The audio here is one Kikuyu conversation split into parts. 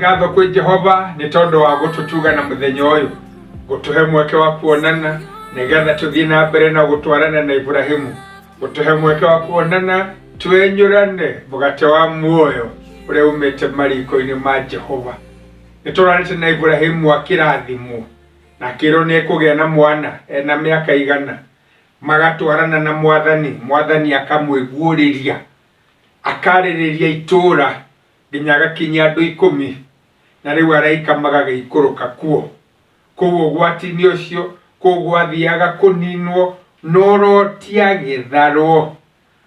Ngatho kwĩ Jehova nĩ tondũ wa gũtũtuga na mũthenya ũyũ, gũtũhe mweke wa kuonana nĩgetha tũthiĩ na mbere na gũtwarana na Iburahimu, gũtũhe mweke wa kuonana twenyũrane mũgate wa muoyo ũrĩa umĩte mariko-inĩ ma Jehova. Nĩ tũranĩte na Iburahimu akĩrathimwo na akĩrwo nĩ ekũgĩa na mwana ena mĩaka 100, magatwarana na Mwathani, Mwathani akamwĩguũrĩria, akarĩrĩria itũũra nginya agakinyia andũ 10, na rĩu araika magagĩikũrũka kuo. Kũu ũgwati-inĩ ũcio, kũu gwathiaga kũninwo, no Loti agĩtharwo,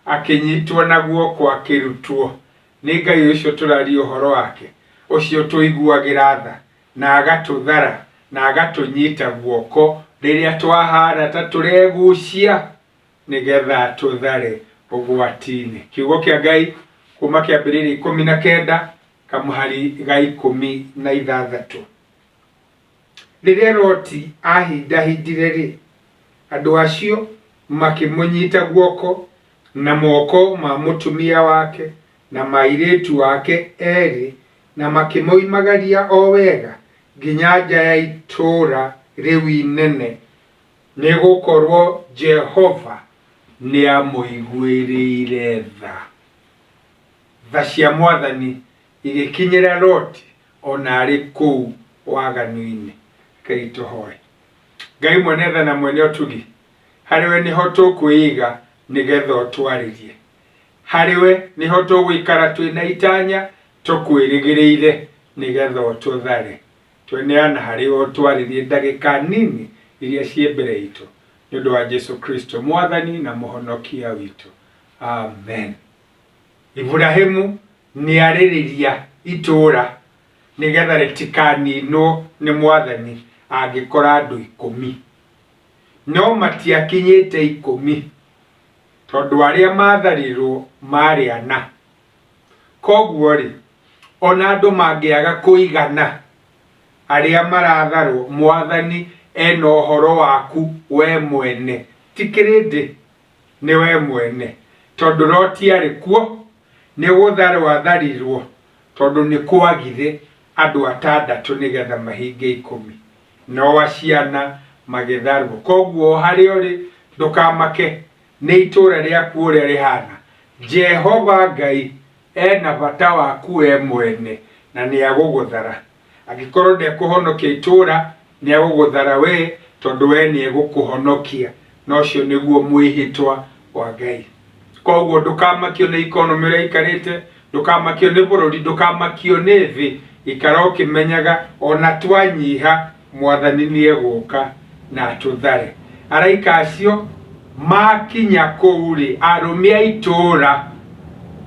akĩnyitwo na guoko akĩrutwo. Nĩ Ngai ũcio tũraria ũhoro wake, ũcio ũtũiguagĩra tha, na agatũthara, na agatũnyita guoko rĩrĩa twahana ta tũregucia nĩgetha atũthare ũgwati-inĩ. Kiugo kĩa Ngai kuma Kĩambĩrĩria 19 kamũhari ga 16. Rĩrĩa Loti aahindahindire-rĩ, andũ acio makĩmũnyita guoko, na moko ma mũtumia wake na ma airĩtu ake erĩ, na makĩmoimagaria o wega nginya nja ya itũũra rĩu inene, nĩ gũkorũo Jehova nĩamũiguĩrĩire tha. Tha cia Mwathani igĩkinyĩra Loti o na arĩ kũu waganu-inĩ. Rekei tũhoe. Ngai mwene tha na mwene ũtugi, harĩ we nĩho tũkwĩiga nĩgetha ũtwarĩrie. Harĩ we nĩho tũgũikara twĩ na itanya tũkwĩrĩgĩrĩire nĩgetha ũtũthare. Tweneana harĩ we ũtwarĩrie ndagĩka nini iria ciĩ mbere itũ nĩ ũndũ wa Jesu Kristo Mwathani na Mũhonokia witũ. Amen. Iburahimu nĩarĩrĩria itũũra nĩgetha rĩtikaninwo nĩ Mwathani angĩkora andũ 10. No matiakinyĩte 10 tondũ arĩa matharirwo maarĩ 4. Koguo-rĩ, o na andũ mangĩaga kũigana arĩa maratharwo, Mwathani ena ũhoro waku we mwene, ti kĩrĩndĩ, nĩ we mwene. Tondũ Loti arĩ kuo, nĩ gũtharwo atharirwo, tondũ nĩ kwagire andũ 6 nĩgetha mahinge 10. No acio 4 magĩtharwo. Koguo o harĩa ũrĩ, ndũkamake nĩ itũũra rĩaku ũrĩa rĩhana. Jehova Ngai ena bata waku we mwene na nĩ agũgũthara. Angĩkorwo ndekũhonokia itũũra, nĩ agũgũthara we tondũ we nĩ egũkũhonokia. Na ũcio nĩguo mwĩhĩtwa wa Ngai. Koguo ndũkamakio nĩ economy ũrĩa ĩikarĩte, ndũkamakio nĩ bũrũri, ndũkamakio nĩ thĩ, ikara ũkĩmenyaga ona twanyiha Mwathani nĩ egũka na atũthare. Araika acio makinya kũu-rĩ, arũme a itũũra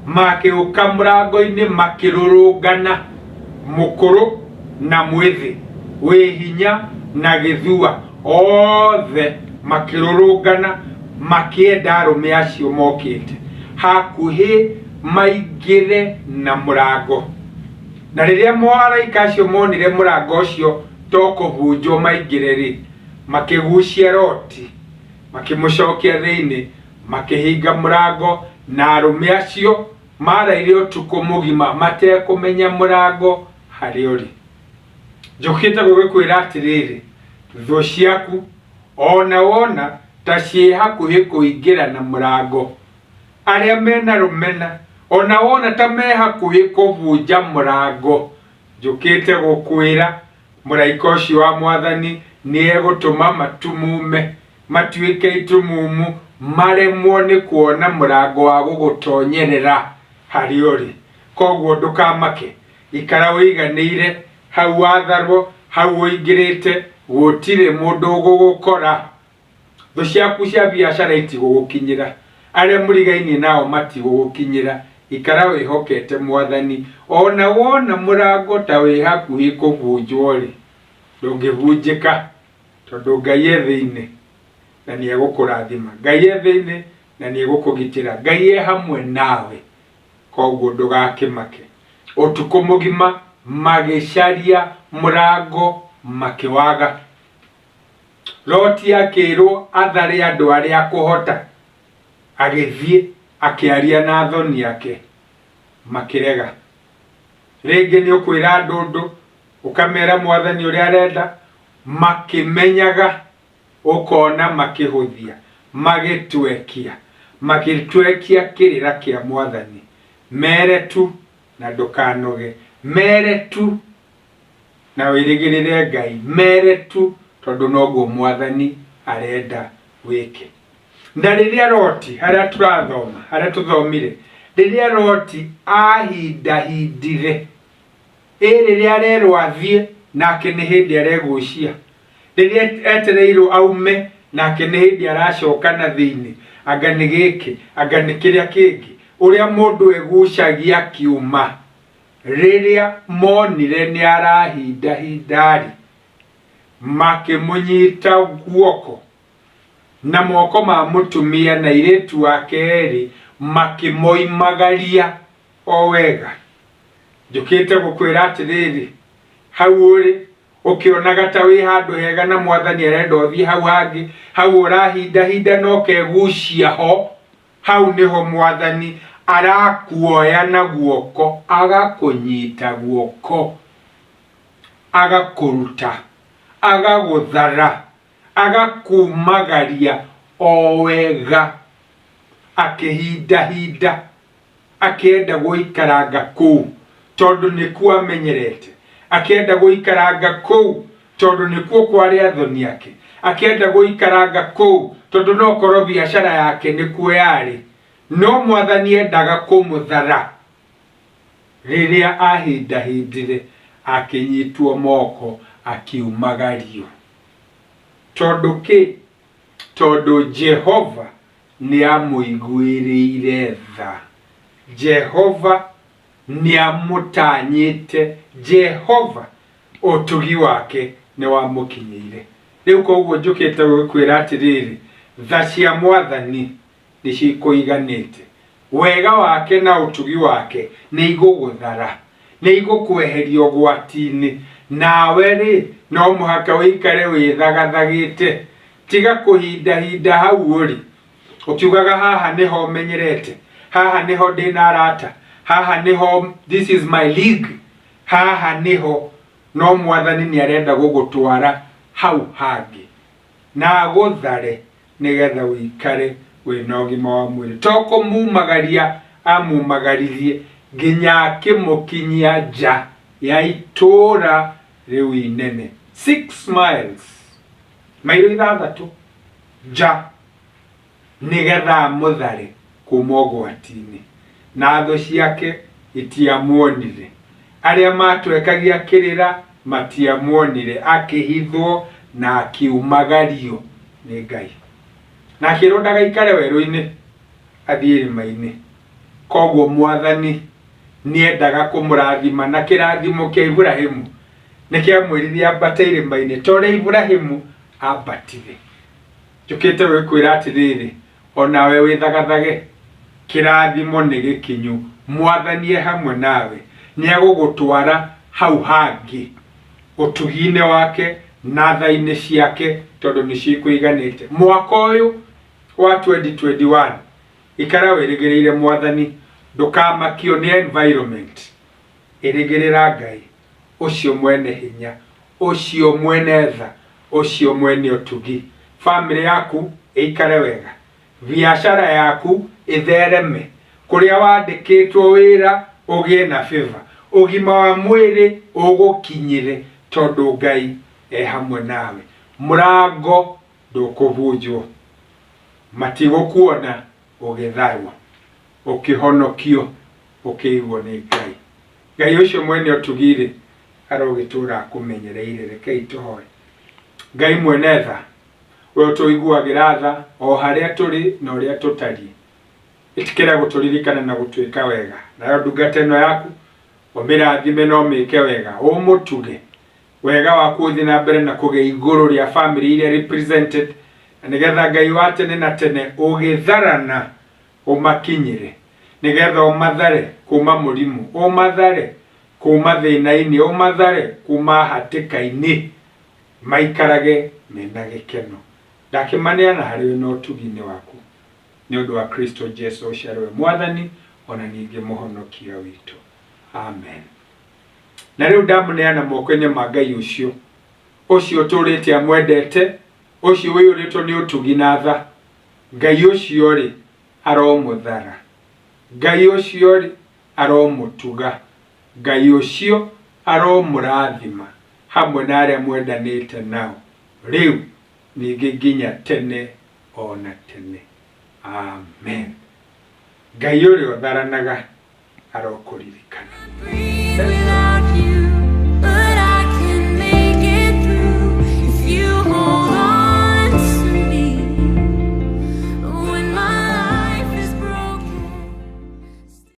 makĩũka mũrango-inĩ makĩrũrũngana, mũkũrũ na mwĩthĩ, wĩ hinya na gĩthua, othe makĩrũrũngana makĩenda arũme acio mokĩte hakuhĩ maingĩre na mũrango. Na rĩrĩa mũaraika acio monire mũrango ũcio to kũbunjwo maingĩre-rĩ, makĩgucia Loti, makĩmũcokia thĩinĩ, makĩhinga mũrango, na arũme acio maaraire ũtukũ mũgima matekũmenya mũrango harĩa ũrĩ. Njũkĩte gũgĩkwĩra atĩrĩrĩ, thũ ciaku o na wona ta ciĩ hakuhĩ kũingĩra na mũrango, arĩa mena rũmena, o na wona ta me hakuhĩ kũbunja mũrango, njũkĩte gũkwĩra, mũraika ũcio wa Mwathani nĩegũtũma matumume, matuĩke itumumu, maremwo nĩ kuona mũrango wa gũgũtonyerera harĩa ũrĩ. Koguo ndũkamake, ikara ũiganĩire hau watharwo, hau ũingĩrĩte, gũtirĩ mũndũ ũgũgũkora. Thũ ciaku cia biacara itigũgũkinyĩra, arĩa mũrigainie nao matigũgũkinyĩra, ikara wĩhokete Mwathani. O na wona mũrango ta wĩ hakuhĩ kũbunjwo-rĩ, ndũngĩbunjĩka tondũ Ngai e thĩinĩ na nĩ egũkũrathima. Ngai e thĩinĩ na nĩ egũkũgitĩra. Ngai e hamwe nawe, koguo ndũgakĩmake. Ũtukũ mũgima magĩcaria mũrango makĩwaga. Loti akĩĩrwo athare andũ arĩa akũhota, agĩthiĩ akĩaria na athoni ake, makĩrega. Rĩngĩ nĩ ũkwĩra andũ ũndũ, ũkamera Mwathani ũrĩa arenda, makĩmenyaga, ũkona makĩhũthia, magĩtwekia, magĩtwekia kĩrĩra kĩa Mwathani. Mere tu na ndũkanoge, mere tu na wĩrĩgĩrĩre Ngai, mere tu tondũ noguo Mwathani arenda wĩke. Na rĩrĩa Loti, harĩa tũrathoma, harĩa tũthomire, rĩrĩa Loti ahindahindire, ĩ rĩrĩa arerwo athiĩ, nake nĩ hĩndĩ aregucia. Rĩrĩa etereirwo aume, nake nĩ hĩndĩ aracoka na thĩinĩ, anga nĩ gĩkĩ, anga nĩ kĩrĩa kĩngĩ. Ũrĩa mũndũ egucagia akiuma, rĩrĩa monire nĩ arahindahinda-rĩ, makĩmũnyita guoko na moko ma mũtumia na airĩtu ake erĩ makĩmoimagaria o wega. Njũkĩte gũkwĩra atĩrĩrĩ, hau ũrĩ ũkĩonaga ta wĩ handũ hega na Mwathani arenda ũthiĩ hau hangĩ, hau ũrahindahinda na ũkegucia ho, hau nĩho Mwathani arakuoya na guoko, agakũnyita guoko, agakũruta, agagũthara, agakumagaria o wega, akĩhindahinda, akĩenda gũikaranga kũu tondũ nĩkuo amenyerete, akĩenda gũikaranga kũu tondũ nĩkuo kwarĩ athoni ake, akĩenda gũikaranga kũu tondũ no korwo biacara yake nĩkuo yarĩ. No Mwathani endaga kũmũthara. Rĩrĩa ahindahindire, akĩnyitwo moko akiumagario. Tondũ kĩ? Tondũ Jehova nĩamũiguĩrĩire tha. Jehova nĩamũtanyĩte. Jehova ũtugi wake nĩwamũkinyĩire. Rĩu koguo njũkĩte gũgĩkwĩra atĩrĩrĩ, tha cia Mwathani nĩcikũiganĩte. Wega wake na ũtugi wake nĩigũgũthara, nĩigũkweheria ũgwati-inĩ. Nawe-rĩ, no mũhaka ũikare wĩthagathagĩte. Tiga kũhindahinda hau ũrĩ, ũkiugaga haha nĩho menyerete, haha nĩho ndĩna arata, haha nĩho, this is my league, haha nĩho. No Mwathani nĩarenda gũgũtwara hau hangĩ na agũthare nĩgetha ũikare wĩna ũgima wa mwĩrĩ. To kũmumagaria amumagaririe nginya akĩmũkinyia nja ya itũũra rĩu inene. 6 miles, mairo ithathatũ nja, nĩgetha amũthare kuma ũgwati-inĩ. Na thũ ciake itiamuonire. Arĩa matwekagia kĩrĩra matiamuonire, akĩhithwo na akiumagario nĩ Ngai. Na akĩrwo ndagaikare werũ-inĩ, athiĩ irĩma-inĩ. Koguo Mwathani nĩendaga kũmũrathima na kĩrathimo kĩa Iburahimu nĩkĩamwĩrire ambate irĩma-inĩ ta ũrĩa Iburahimu ambatire. Njũkĩte gũgĩkwĩra atĩrĩrĩ, o nawe wĩthagathage, kĩrathimo nĩ gĩkinyu, Mwathani e hamwe nawe, nĩegũgũtwara hau hangĩ ũtugi-inĩ wake na tha-inĩ ciake, tondũ nĩcio ikũiganĩte. Mwaka ũyũ wa 2021, ikara wĩrĩgĩrĩire Mwathani, ndũkamakio nĩ environment, ĩrĩgĩrĩra Ngai ũcio mwene hinya, ũcio mwene tha, ũcio mwene ũtugi. Famĩlĩ yaku ĩikare wega, biacara yaku ĩthereme, kũrĩa wandĩkĩtwo wĩra ũgĩe na favor, ũgima wa mwĩrĩ ũgũkinyĩre tondũ Ngai e hamwe nawe. Mũrango ndũkũbunjwo, matigũkuona ũgĩtharwo, ũkĩhonokio, ũkĩigwo nĩ Ngai. Ngai ũcio mwene ũtugi-rĩ, arogĩtũũra akũmenyereire. Rekei tũhoe. Ngai mwene tha, we ũtũiguagĩra tha o harĩa tũrĩ na ũrĩa tũtariĩ, ĩtĩkĩra gũtũririkana na gũtwĩka wega. Nayo ndungata ĩno yaku, ũmĩrathime na ũmĩke wega, ũmũtuge. Wega waku ũthiĩ na mbere na kũgĩa igũrũ rĩa famĩlĩ iria represented, na nĩgetha Ngai wa tene na tene ũgĩtharana ũmakinyĩre, nĩgetha ũmathare kuma mũrimũ, ũmathare kuma thĩna-inĩ, ũmathare kuma hatĩka-inĩ, maikarage mena gĩkeno. Ndakĩmaneana harĩ we na ũtugi-inĩ waku, nĩ ũndũ wa Kristo Jesu ũcio arĩ we Mwathani ona ningĩ Mũhonokia witũ. Amen. Na rĩu ndamũneana moko-inĩ ma Ngai ũcio, ũcio ũtũũrĩte amwendete, ũcio ũiyũrĩtwo nĩ ũtugi na tha. Ngai ũcio-rĩ, aromũthara. Ngai ũcio-rĩ, aromũtuga. Ngai ũcio aromũrathima hamwe na arĩa mwendanĩte nao, rĩu, ningĩ nginya tene o na tene. Amen. Ngai ũrĩa ũtharanaga arokũririkana. Breathe without